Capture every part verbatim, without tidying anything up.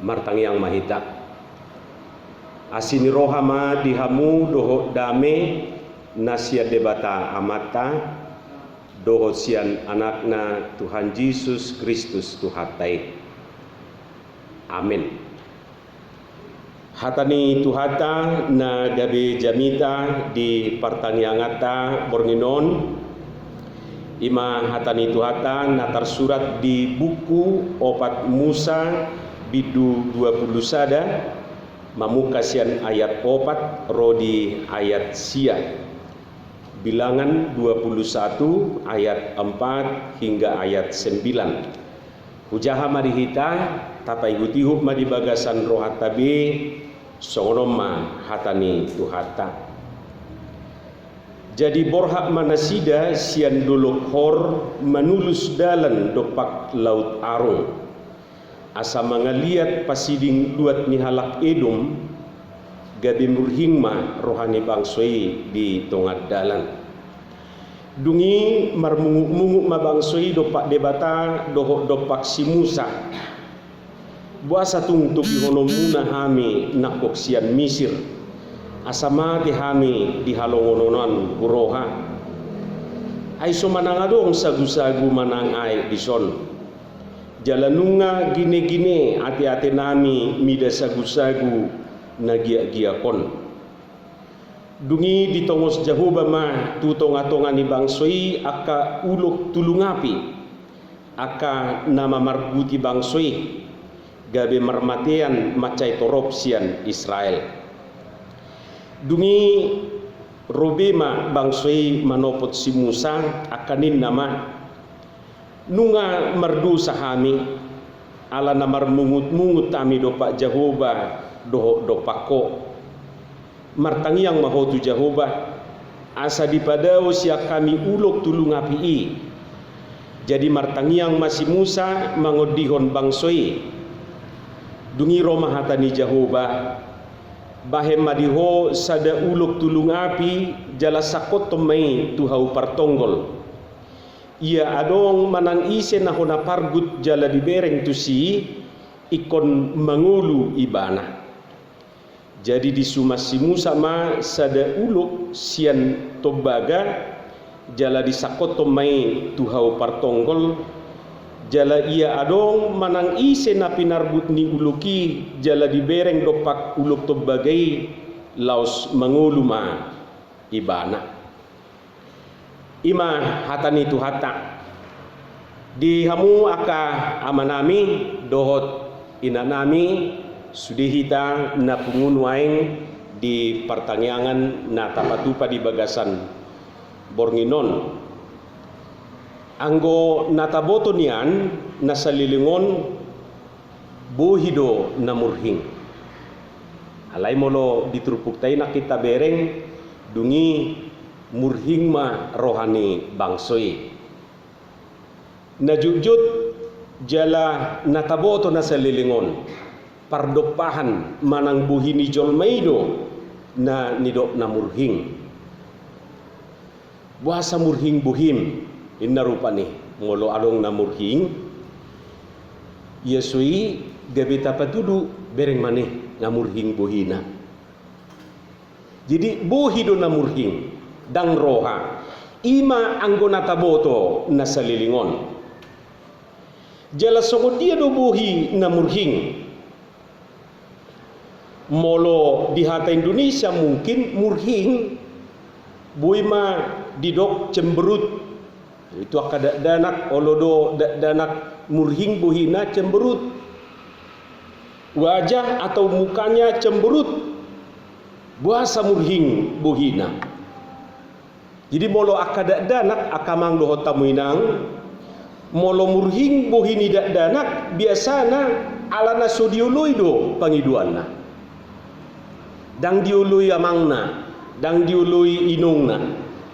Martangiang ma hita. Asi ni roha ma di hamu dohot dame na sian Debata Amanta, dohot sian Anakna Tuhan Jesus Kristus Tuhanta i. Amen. Hata ni Tuhanta na gabe jamita di partangianganta borngin on, i ma hata ni Tuhanta na tarsurat di buku Opat Musa bindu dua pulu sada, mamungka sian ayat opat ro di ayat sia. Bilangan dua pulu satu ayat empat hingga ayat sembilan. Hujaha ma di hita, tapaihut-ihut ma di bagasan rohanta be, songon on ma hata ni Tuhanta. Jadi borhat ma nasida sian dolok Hor manulus dalan dompak Laut Arung, asa mangaliat pasiding luat ni halak Edom, gabe murhing ma roha ni bangso i di tonga dalan. Dung i marmungut-mungut ma bangso i dompak Debata dohot dompak si Musa: Boasa tung togihononmuna hami nangkok sian Misir, asa mate hami di halongonon on huroha? Ai so manang adong sagu-sagu manang aek dison. Jala nunga gine-gine ate-atenami mida sagu-sagu na giak-giak on. Dung i ditongos Jahowa ma tu tonga-tonga ni bangso i angka ulok tulung api, angka na mamarguti bangso i, gabe marmatean mansai torop sian Israel. Dung i ro be ma bangso i manopot si Musa, angka ninna ma: Nunga mardosa hami, ala na marmungut-mungut hami dompak Jahowa dohot dompak ho. Martangiang ma ho tu Jahowa, asa dipadao sian hami ulok tulung api i. Jadi martangiang ma si Musa mangondihon bangso i. Dung i ro ma hata ni Jahowa: Bahen ma di ho sada ulok tulung api, jala sangkothon ma i tu hau partonggol. Ia adong manang ise na hona pargut jala dibereng tusi, ingkon mangolu ibana. Jadi disuman si Musa ma sada ulok sian tombaga, jala disangkothon ma i tu hau partonggol. Jala ia adong manang ise na pinarbut ni ulok i jala dibereng dompak ulok tombaga i, laos mangolu ma ibana. I ma hata ni Tuhanta. Di hamu angka amanami dohot inanami, sude hita na pungu nuaeng di partangiangan na tapatupa di bagasan borngin on. Anggo na taboto nian na saleleng on, bohi do na murhing. Alai molo di turpukta i nangkin tabereng, dung i murhing ma roha ni bangso i. Na jotjot jala na taboto na saleleng on, pardompahan manang bohi ni jolma i do na nidok na murhing. Boasa murhing bohim, inna rupani. Molo adong na murhing, ia so i gabe tapatudu, bereng ma ni na murhing bohina. Jadi bohi do na murhing, ndang roha. I ma anggo na taboto na saleleng on. Jala songon dia do bohi na murhing? Molo di hata Indonesia mungkin murhing, boi ma didok cemberut. Itu angka dakdanak, olo do dakdanak murhing bohina, cemberut. Wajah atau mukanya cemberut. Boasa murhing bohina? Jadi molo angka dakdanak, angka amang dohot hamu inang, molo murhing bohi ni dakdanak, biasana alana so dioloi do pangidoanna. Ndang dioloi amangna, ndang dioloi inongna,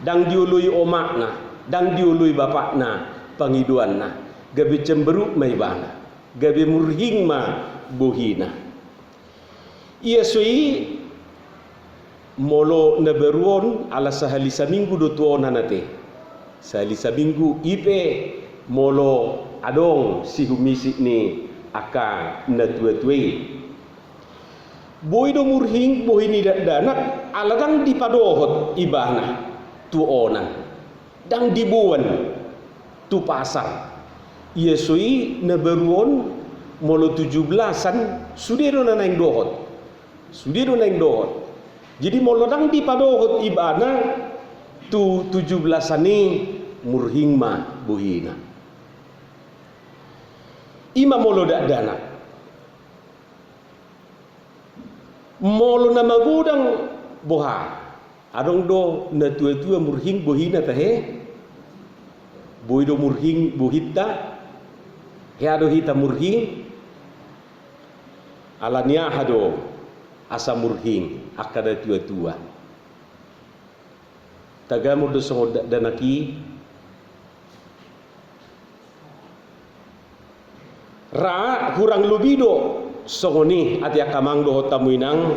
ndang dioloi omakna, ndang dioloi bapakna pangidoanna. Gabe cemberut ma ibana, gabe murhing ma bohina. Ia so i, molo na baru on, ala sahali saminggu do tu on, ate. Sahali saminggu i pe, molo adong sihumisik ni angka na tuatua i. Boi do murhing bohi ni dakdanak ala ndang dipadohot ibana tu onan, ndang diboan tu pasar. Ia so i na baru on, molo tujuh belasan, sude do na naeng dohot. Sude do naeng dohot. Jadi molo ndang dipadohot ibana tu tujuh belasan i, murhing ma bohina. I ma molo dakdanak. Molo na magodang, boha? Adong do na tuatua murhing bohina tahe? Boi do murhing bohinta? Hea do hita murhing? Ala ni aha do asa murhing angka na tuatua? Tagamon do songon dakdanak i. Ra hurang lobi do songon i, ate angka amang dohot hamu inang.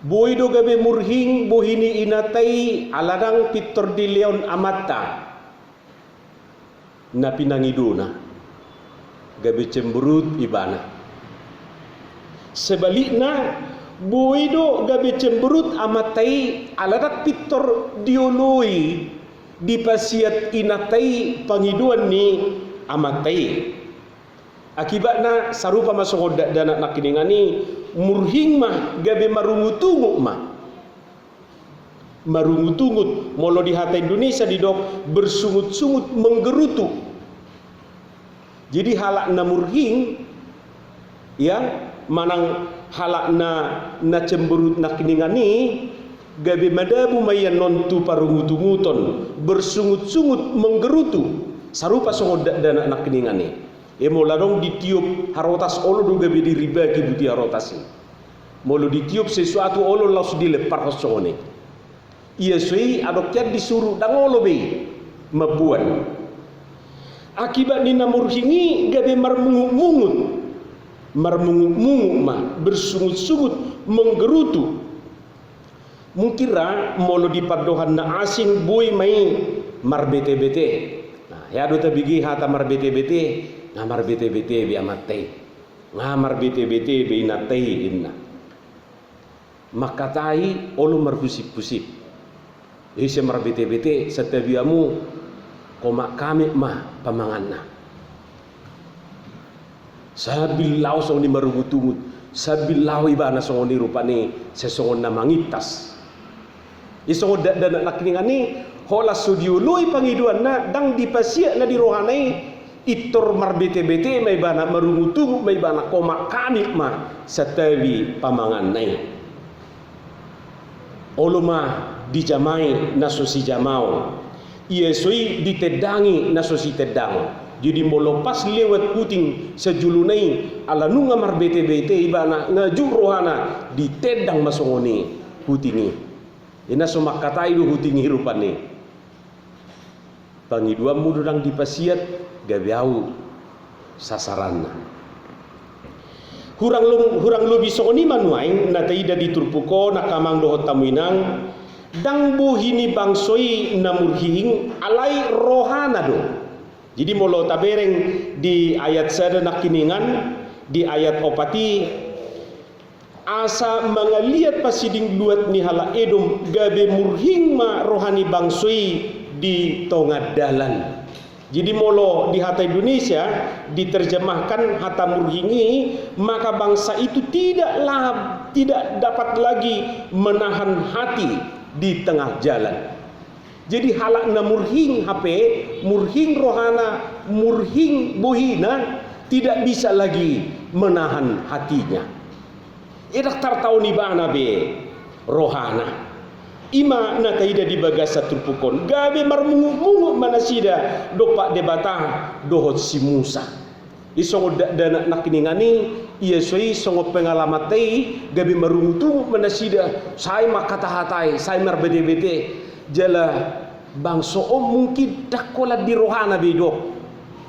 Boi do gabe murhing bohi ni inanta i ala ndang pintor dilehon amanta na pinangidona, gabe cemberut ibana. Sebalikna, boi do gabe cemberut amanta i ala ndang pintor dioloi, dipasiat inanta i pangidoan ni amanta i. Akibatna sarupa ma songon dakdanak nangkiningan i, murhing ma, gabe marungutungut ma. Marungutungut, molo di hata Indonesia didok bersungut-sungut menggerutu. Jadi halak na murhing, ya, manang halak na, na cemberut nangkiningan i, gabe madabu ma ia annon tu parungutunguton, bersungut-sungut menggerutu, sarupa songon dakdanak nangkiningan i. E, molo adong ditiop harotas, olo do gabe diribaki buti harotas i. Molo ditiop sesuatu, olo laos dilemparhon songon i. Ia so i adong hian disuru, ndang olo be mamboan. Akibat ni na murhing i gabe marmungut-mungut. Marmungut-mungut ma, bersungut-sungut, menggerutu. Mungkin ra molo di pandohan na asing boi ma i marbete-bete. Nah, hea do tabege hata marbete-bete, nga marbete-bete be amanta i. Nga marbete-bete be inanta i, inna. Mangkatai olo marhusip-husip. Ise marbete-bete, santabi hamu, komak kamit ma pamanganna. Sambil laho songon i marungut-ungut, sambil laho ibana songon i rupani, sai songon na mangintas. I songon dakdanak nangkiningan i, holan so dioloi pangidoanna, ndang dipasiat na di rohana i, pintor marbete-bete ma ibana, marungut-ungut ma ibana, komak kamit ma santabi pamanganna i. Olo ma dijamai na so sijamaon. Ia so i ditendangi na so sitendangon. Jadi molo pas lewat puting sajolona i, ala nunga marbete-bete ibana, nga jut rohana, ditendang ma songon i puting i. Inna, so mangkatai do puting i rupani. Pangidoanmu do ndang dipasiat, gabe ahu sasaranna. Hurang lo-, hurang lobi songon i ma nuaeng na taida di turpuk on, angka amang dohot hamu inang, ndang bohi ni bangso i na murhing, alai rohana do. Jadi molo tabereng di ayat sada nangkiningan, di ayat opat i, asa mangaliat pasiding luat ni halak Edom, gabe murhing ma roha ni bangso i di tonga dalan. Jadi molo di hata Indonesia diterjemahkan hata murhing i, maka bangsa itu tidak la-, tidak dapat lagi menahan hati di tengah jalan. Jadi halak na murhing hape, murhing rohana, murhing bohina, tidak bisa lagi menahan hatinya. Ndang tartaon ibana be rohana. I ma na taida di bagasan turpuk on, gabe marmungut-mungut ma nasida dompak Debata dohot si Musa. I songon dakdanak nangkiningan i, ia so i songon pengalamanta i, gabe marungut-ungut ma nasida, sai mangkata-hatai, sai marbete-bete. Jala bangso on mungkin ndang holan di rohana be didok,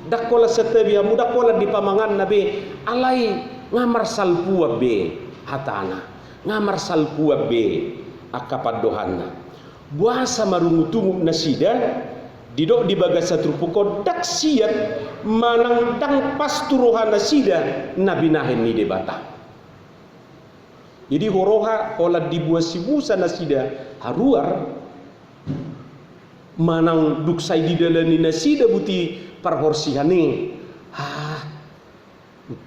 ndang holan, santabi hamu, ndang holan di pamanganna be, alai nga marsalpuan be hatana, nga marsalpuan be angka pandohanna. Boasa marungut-ungut nasida? Didok di bagasan turpuk on, ndang siat manang ndang pas tu rohanasida na binahen ni Debata. Jadi huroha holan diboan si Musa nasida haruar, manang dung sai didalani nasida buti parhorsihan i. Ah,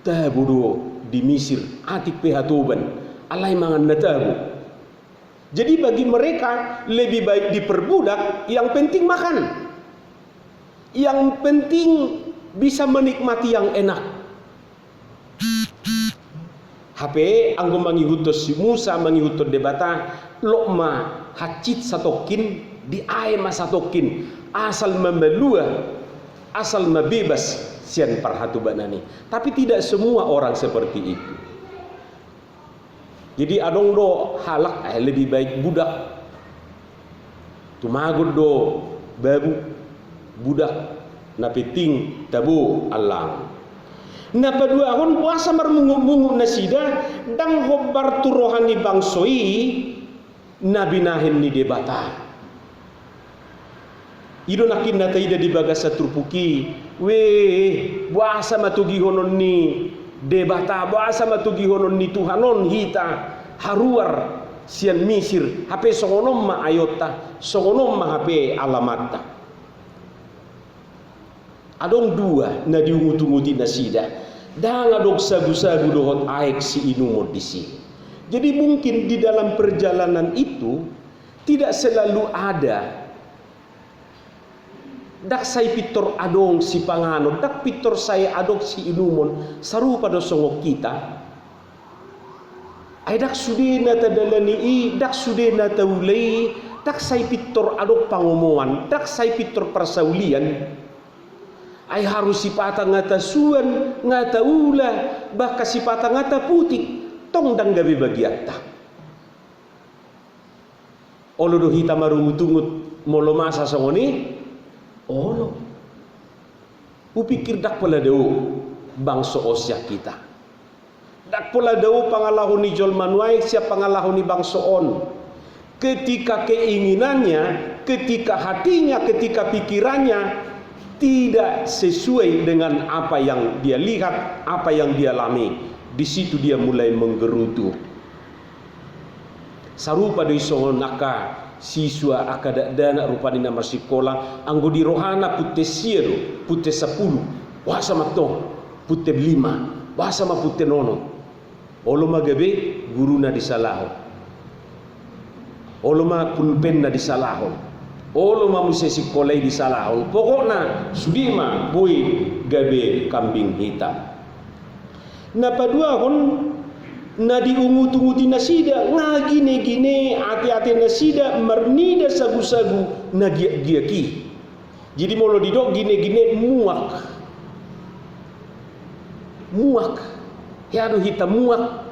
tabo do di Misir, atik pe hatoban, alai mangan na tabo. Jadi bagi mereka lebih baik diperbudak, yang penting makan. Yang penting bisa menikmati yang enak. Hape anggo mangihuthon si Musa, mangihuthon Debata, lok ma hansit satongkin, diae ma satongkin, asal ma malua, asal ma bebas sian parhatobanan i. Tapi tidak semua orang seperti itu. Jadi adong do halak, eh, lebih baik budak. Tumagon do babu, budak, na penting tabo allang. Na paduahon, boasa marmungutmungut nasida, ndang hombar tu roha ni bangso i na binahen ni Debata. I do nangkin na taida di bagasan turpuk i, weh, boasa ma togihonon ni Debata, boasa ma togihonon ni Tuhan on hita haruar sian Misir, hape songon on ma aeonta, songon on ma hape alamatta. Adong dua na diungutunguti nasida, ndang adong sagusagu dohot aek siinumon disi. Jadi mungkin di dalam perjalanan itu tidak selalu ada, ndang sai pintor adong sipanganon, ndang pintor sai adong siinumon, sarupa do songon hita. Ai ndang sude na tadalani i, ndang sude na taula i, ndang sai pintor adong pangomoan, ndang sai pintor parsaulian. Ai harus sipata nga tasuan, nga taula, bahkan sipata nga taputik, tong ndang gabe bagianta. Olo do hita marungutungut molo masa songon i? Olo. Hupikir ndang pola dao bangso on sian hita. Ndang pola dao pangalaho ni jolma nuaeng sian pangalaho ni bangso on. Ketika keinginannya, ketika hatinya, ketika pikirannya tidak sesuai dengan apa yang dia lihat, apa yang dia alami, di situ dia mulai menggerutu. Sarupa do i songon angka siswa, angka dakdanak rupani na marsikola, anggo di rohana punten sia do, punten sampulu, boasa ma tong punten lima, boasa ma punten onom. Olo ma gabe guruna disalahon. Olo ma pulpenna disalahon. Olo ma muse sikola i disalahon. Pokokna sude ma boi gabe kambing hitam. Na paduahon, na diungutunguti nasida, nga ginegine, ateate nasida marnida sagusagu na giakgiak i. Jadi molo didok ginegine, muak. Muak. Hea do hita muak.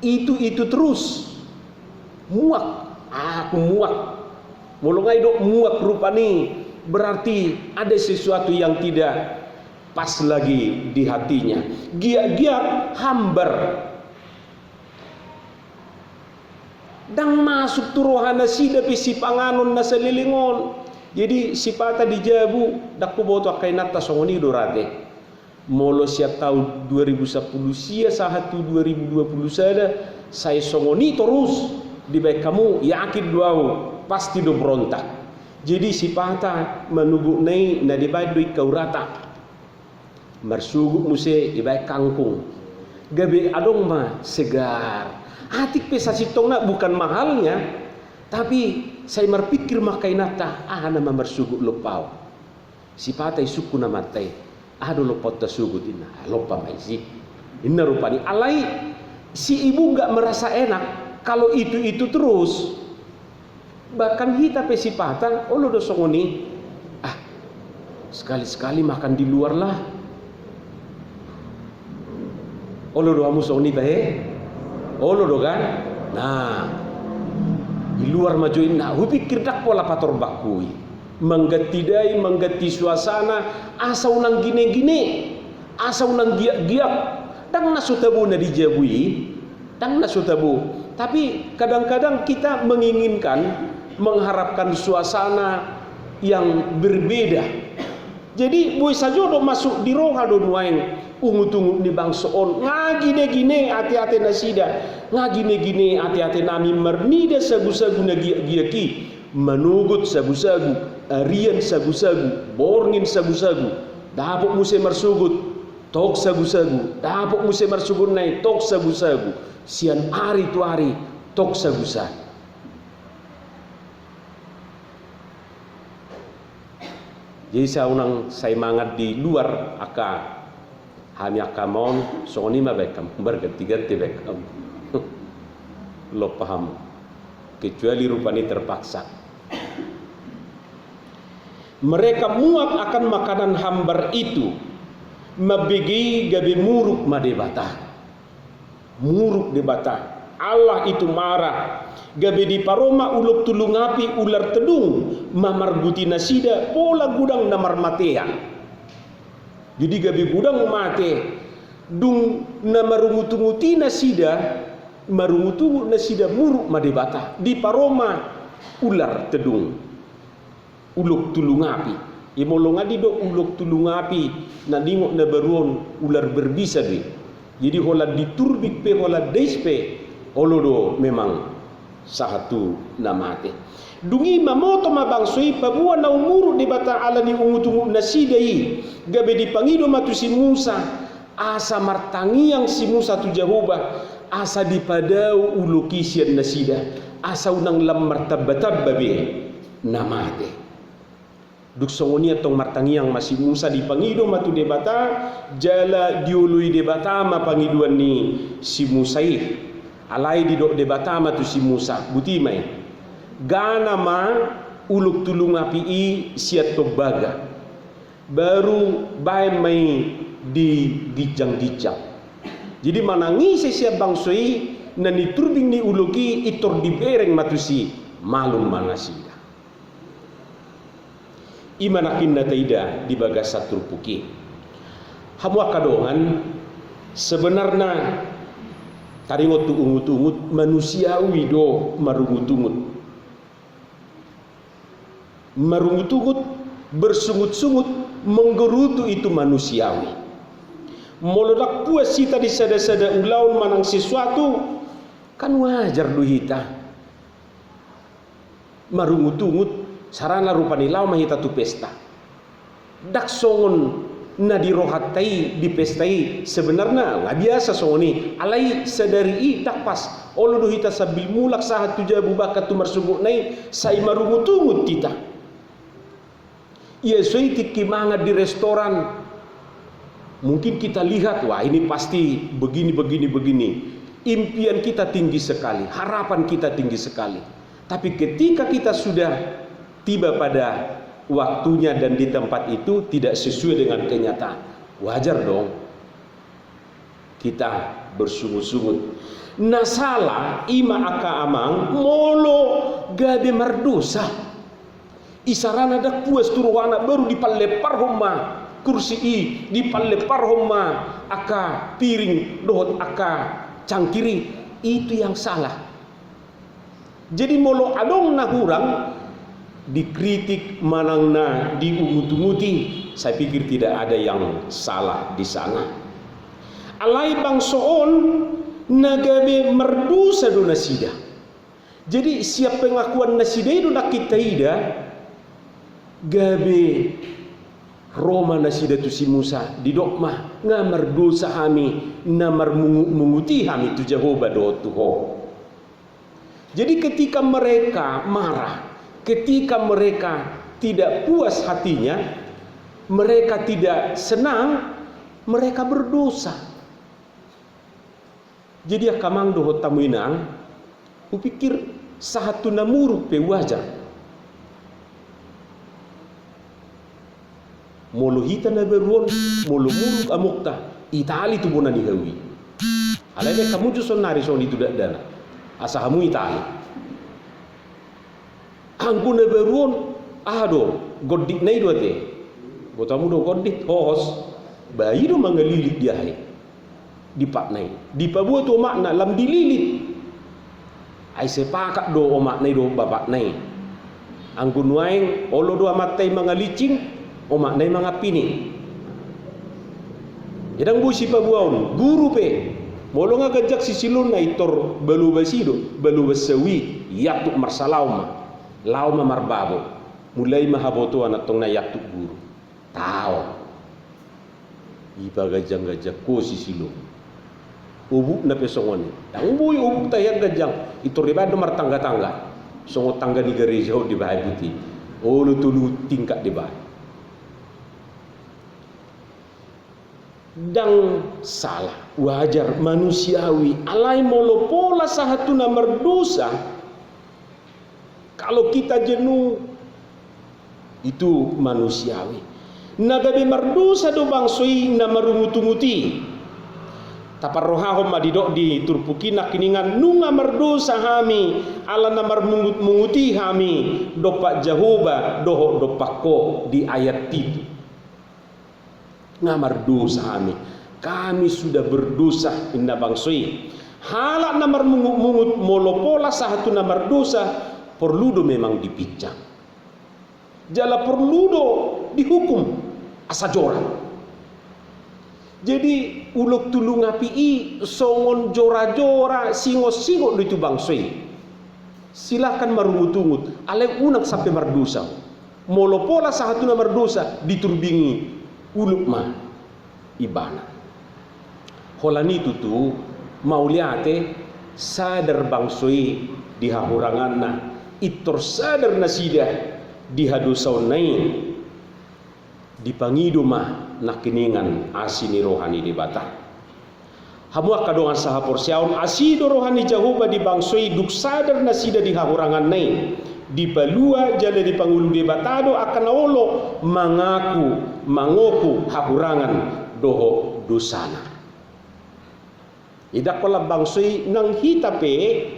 Itu-itu terus. Muak. Aku muak. Molo nga didok muak rupani, berarti ada sesuatu yang tidak pas lagi di hatinya. Giakgiak, hambar. Ndang masuk tu rohanasida pe sipanganon na saleleng on. Jadi sipata di jabu, ndang huboto angka inanta songon i do rade. Molo sian taon dua ribu sampulu sia sahat tu dua ribu dua pulu sada, sai songon i torus dibaen hamu, yakin do au, pasti do berontak. Jadi sipata manugukna i na dibaen do ingkau rata. Marsogot muse dibaen kangkung. Gabe adong ma segar. Atik pe sasintongna bukan mahalnya, tapi sai marpikir ma angka inanta, aha nama marsogot lompa on. Sipata isungkun amanta i, aha do lompa on tasogot, inna. Ah, lompa ma isi, inna rupani. Alai si ibungga merasa enak kalau itu-itu terus. Bahkan hita pe sipata olo do songon i. Ah, sekali-sekali makan di luar lah. Olo do hamu songon i tahe? Olo do kan? Nah, di luar ma jo, inna, hupikir ndang pola patorbangku i. Mangganti dai, mangganti suasana, asa unang ginegine, asa unang giakgiak. Ndang na so tabo na di jabu i. Ndang na so tabo. Tapi kadang-kadang kita menginginkan, mengharapkan suasana yang berbeda. Jadi boi sajo do masuk di roha do nuaeng ungut-ungut ni bangso on, nga gine-gine ate-ate nasida, nga gine-gine ate-ate nami marnida sagu-sagu na giak-giak i, manogot sagu-sagu, arian sagu-sagu, borngin sagu-sagu, dapot muse marsogot, tok sagu-sagu, dapot muse marsogot nai, tok sagu-sagu, sian ari tu ari, tok sagu-sagu. Jadi sai unang sai mangan di luar, angka hami angka amang on, songon i ma baen hamu, marganti-ganti baen hamu. Lompa hamu. Kecuali rupani terpaksa. Mereka muak akan makanan hambar itu, mambege i gabe muruk ma Debata. Muruk Debata. Allah itu marah. Gabe diparo ma ulok tulung api, ular tedung, mamarguti nasida, pola godang na marmatean. Jadi gabe godang mate, dung na marungut-ungut i nasida, marungut-ungut nasida, muruk ma Debata, diparo ma ular tedung. Ulok tulung api. I molo nga didok ulok tulung api, na ningot na baru on, ular berbisa do i. Jadi holan diturbik pe, holan dais pe, olo do memang sahat tu na mate. Dung i mamoto ma bangso i, paboa na umuruk Debata ala ni ungut-ungut nasida i, gabe dipangido ma tu si Musa, asa martangiang si Musa tu Jahowa, asa dipadao ulok i sian nasida, asa unang lam martamba-tamba be na mate. Dung songon i antong martangiang ma si Musa, dipangido ma tu Debata, jala dioloi Debata ma pangidoan ni si Musa i. Alai didok Debata ma tu si Musa, buti ma i. Gana ma ulok tulung api i sian tombaga. Baru baen ma i di ginjang-ginjang. Jadi manang ise sian bangso i na niturbing ni ulok i, intor dibereng ma tusi, malum ma nasida. I ma nangkin na taida di bagasan turpuk i. Hamu angka dongan, sebenarna taringot tu ungut-ungut, manusiawi do marungut-ungut. Marungut-ungut, bersungut-sungut, menggerutu itu manusiawi. Molo ndang puas hita di sada-sada ulaon manang sesuatu, kan wajar do hita marungut-ungut, saranna rupani laho ma hita tu pesta. Ndang songon na di rohanta i di pesta i, sebenarna nga biasa songon i, alai sadari i ndang pas, olo do hita sambil mulak sahat tu jabu bahkan tu marsogotna i, sai marungut-ungut hita. Ia so i tingki mangan di restoran, mungkin kita lihat, wah, ini pasti begini, begini, begini. Impian kita tinggi sekali, harapan kita tinggi sekali. Tapi ketika kita sudah tiba pada waktunya dan di tempat itu tidak sesuai dengan kenyataan, wajar dong kita bersungut-sungut. Na sala i ma angka amang molo gabe mardosa. Isarana ndang puas tu rohana baru dipallemparhon ma kursi i, dipallemparhon ma angka piring dohot angka cangkir i. Itu yang salah. Jadi molo adong na hurang, dikritik manang na diungut-unguti, saya pikir tidak ada yang salah di sana. Alai bangso on na gabe mardosa do nasida. Jadi sian pengakuan nasida i do nangkin taida, gabe ro ma nasida tu si Musa, didok ma, nga mardosa hami na marmungut-mungut i hami tu Jahowa dohot tu ho. Jadi ketika mereka marah, ketika mereka tidak puas hatinya, mereka tidak senang, mereka berdosa. Jadi angka amang dohot hamu inang, hupikir sahat tu na muruk pe wajar. Molo hita na baru on, molo muruk amokta, itali tu bona ni hau i. Alai baen hamu jo sonari songon i tu dakdanak. Asa hamu itali. Anggo na baru on, aha do, gonditna i do ate. Boto hamu do gondit, hohos. Ba i do mangalilit di aha i. Di patna i. Dipaboa tu omakna, lam dililit. Ai sepakat do omakna i dohot bapakna i. Anggo nuaeng olo do amanta i mangalincing, omakna i mangampini. Ndang boi sipaboaon, guru pe. Molo nga ganjang sisilona, intor balobas i do, balobas sau i, iantuk marsalaon ma. Laho ma marbabo. Mulai ma habotoan antong na iantuk guru. Taon. Ipaganjang-ganjang ho sisilom. Obukna pe songon i. Ndang boi obukta hian ganjang. Intor dibaen do martangga-tangga. Songon tangga ni gareja on dibaen buti. Olo tolu tingkat dibaen. Ndang salah, wajar, manusiawi. Alai molo pola sahat tu na mardosa, kalau kita jenuh, itu manusiawi. Na gabe mardosa do bangso i na marungut-ungut i. Taparrohahon ma didok di turpuk i nangkiningan, nunga mardosa hami, ala na marmungut-mungut i hami dompak Jahowa dohot dompak ho, di ayat pitu. Nga mardosa hami. Kami sudah berdosa, inna bangso i. Halak na marmungut-mungut, molo pola sahat tu na mardosa, porlu do memang dipinsang. Jala porlu do dihukum asa jora. Jadi, ulok tulung api i songon jora-jora, singot-singot do i tu bangso i. Silahkan marungut-ungut, alai unang sampe mardosa. Molo pola sahat tu na mardosa, diturbingi ulok ma ibana. Holan i tutu, mauliate, sadar bangso i di hahuranganna, intor sadar nasida di hadosaonna i. Dipangido ma nangkiningan asi ni roha ni Debata. Hamu angka dongan sahaporseaon, asi do roha ni Jahowa di bangso i, dung sadar nasida di hahuranganna i, dipalua jala dipangolu Debata do angka na olo mangaku, mangoku hahurangan dohot dosana. Ndang holan bangso i, nang hita pe,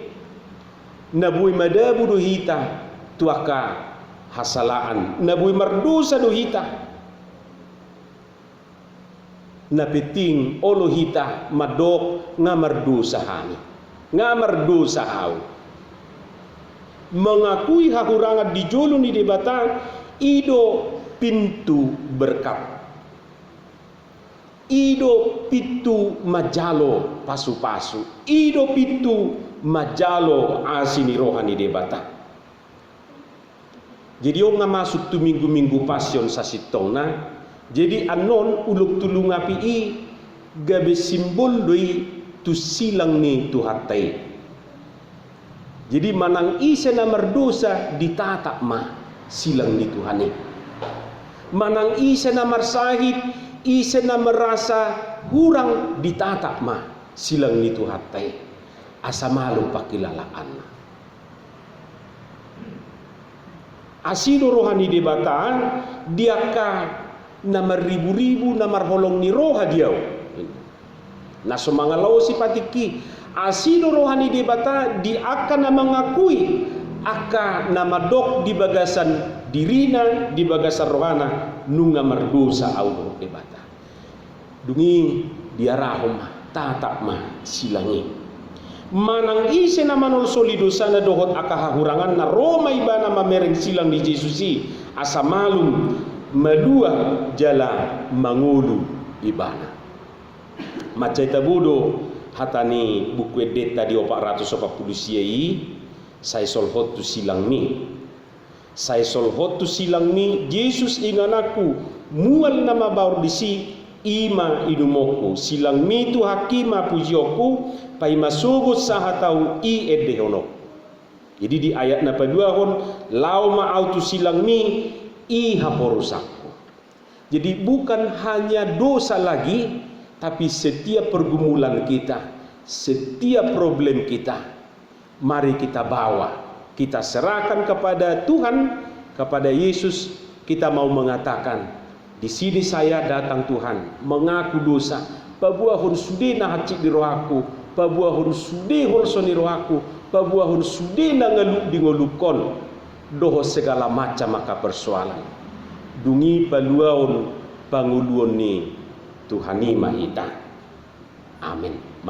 na boi madabu do hita tu angka hasalaan, na boi mardosa do hita. Na penting olo hita mandok nga mardosa hami, nga mardosa ahu. Mengakui hahurangan di jolo ni Debata, i do pintu berkat. I do pintu manjalo pasu-pasu, i do pintu manjalo asi ni roha ni Debata. Jadi on nga masuk tu minggu-minggu Pasion sasintongna. Jadi annon ulok tulung api i gabe simbol do i tu silang ni Tuhanta i. Jadi manang ise na mardosa ditatap ma silang ni Tuhan i. Manang ise na marsahit, ise na merasa hurang ditatap ma silang ni Tuhanta i. Asa malum pangkilalaanna. Asi do roha ni Debata di angka na marribu-ribu na marholong ni roha di ahu. Na so mangalaosi patikki, asi do roha ni Debata di angka na mangakui, angka na mandok di bagasan dirina, di bagasan rohana, nunga mardosa ahu dohot Debata. Dung i diarahon ma, tatap ma silang i. Manang ise na manolsoli dosana dohot angka hahuranganna, ro ma ibana mamereng silang ni Jesus i, asa malum, malua jala mangolu ibana. Mansai tabo do hata ni Buku Endenta di opat ratus opat pulu sia i, sai solhot tu silangmi. Sai solhot tu silangmi Jesus ingananku, mual na mabaor disi, i ma inumonku, silangmi Tuhanki ma pujionku, paima sogot sahat ahu i endehononku. Jadi di ayat na paduahon, laho ma ahu tu silangmi, i haporusanku. Jadi bukan hanya dosa lagi, tapi setiap pergumulan kita, setiap problem kita, mari kita bawa, kita serahkan kepada Tuhan, kepada Yesus, kita mau mengatakan, di sini saya datang Tuhan, mengaku dosa, paboahon sude na hansit di rohangku, paboahon sude holso ni rohangku, paboahon sude na ngaluk di ngolungkon, dohot segala macam angka persoalan. Dung i paluaon pangoluon ni Tuhan i ma hita. Amen.